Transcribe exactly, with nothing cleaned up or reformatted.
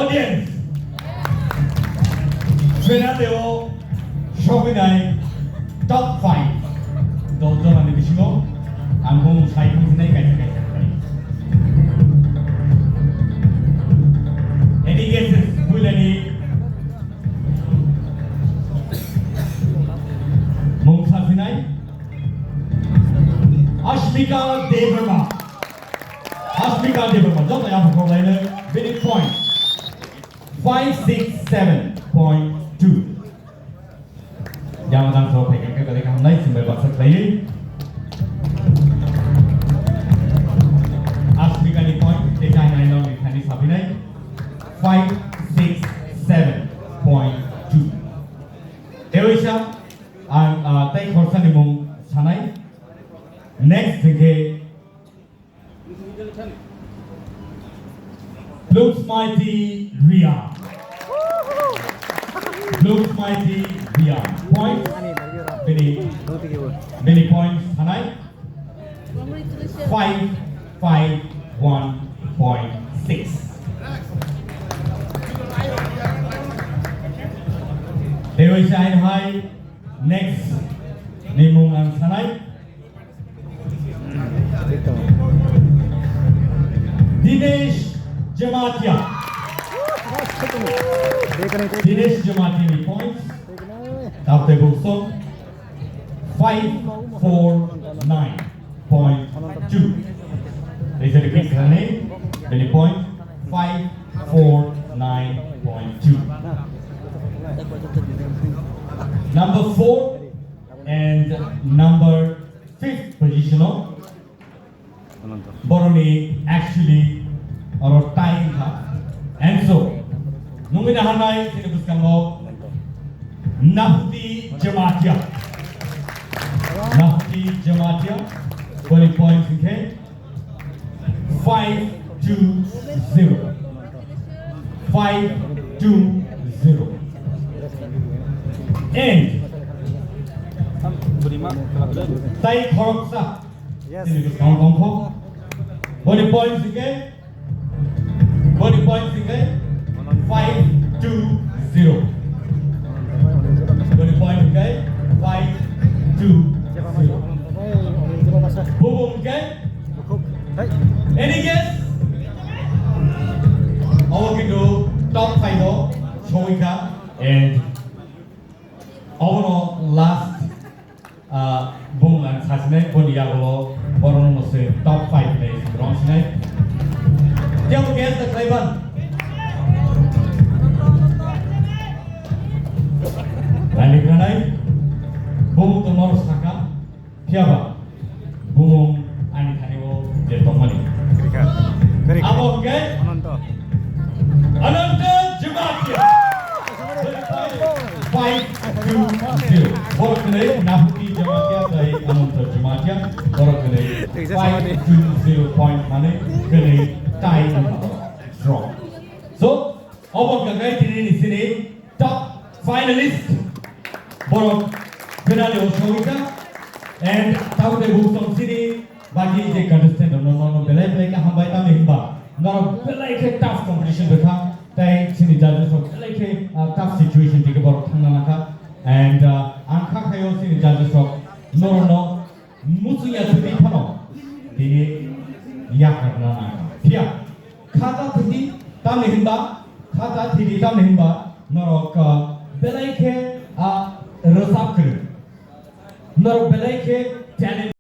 Audience, Swenateo sogwinai top five dol jona ni bisingo ang bumung sai thangsinai kaisa kaisa khlai. Any guesses? Builani mung sasinai Ashmika Debbarma. Ashmika Debbarma, joto yaphang kok lainai, bini point five six seven point two. Jama jang so phaikha khe belai kaham nai, simbai baksa khlaiwi. Ashmika ni point, tei China ni nong ni thani sapinai, five six seven point two. Tewaisa, ang, ah, tei khorsa ni mung sanai. Next hwnkhe Luxmaiti Ria. Luxmaiti Ria. Point. Bini, bini point sanai. Five five one point six. Tewaisa hai next ni mung ang sanai. Dinesh Jamatia. Dinesh Jamatia ni points. Tabuk tei bung song five four nine point two. They said repeat the name, then point five four nine point two. Number four and number fifth position of Boroni actually oro tie wngkha. And so, nungwi naharnai chini bwskango Nahuti Jamatia. Nahuti Jamatia, boni points hwnkhe five two zero. Five two zero. And tai khoroksa Yes. Chini bwskango tongkho. Boni points hwnkhe, boni points hwnkhe five two zero. Boni point hwnkhe five two zero. Bubu hwnkhe any guess? Obo kintu top five o songwi kha and obono last Ah, bung ang sasinai, boni yagulo borokno se top five hinwi rwngsinai. Tei bo guess da khlaiban. Ani khanai, bung to nor saka, phiyaba, bung ani thani o je tongmani. Abo hwnkhe Ananta. Ananta Jamatia. Five two zero. Borok kwnwi Nahuti Jamatia tei Ananta Jamatia. Borok kwnwi five two zero point mane kwnwi tie wngkha borok. Draw. So, obo wngkha khe tini ni sini top finalist. Borok finale o sogwi kha. And tabuk tei bung tong sini bagwi je contestant rok no, no, no, belai belai khe hambai, tamni hinba norok belai khe tough competition rwkha, tei chini judges rok belai khe, ah, tough situation dike borok thangna nangkha. And, ah, ang kha khaio chini judges rok norok no muchungya thwngwi phano tini yakarna nangkha. Phiya khata thidi, tamni hinba khata thidi, tamni hinba norok, ah, belai khe, ah, rwchap kwrwi, norok belai khe talent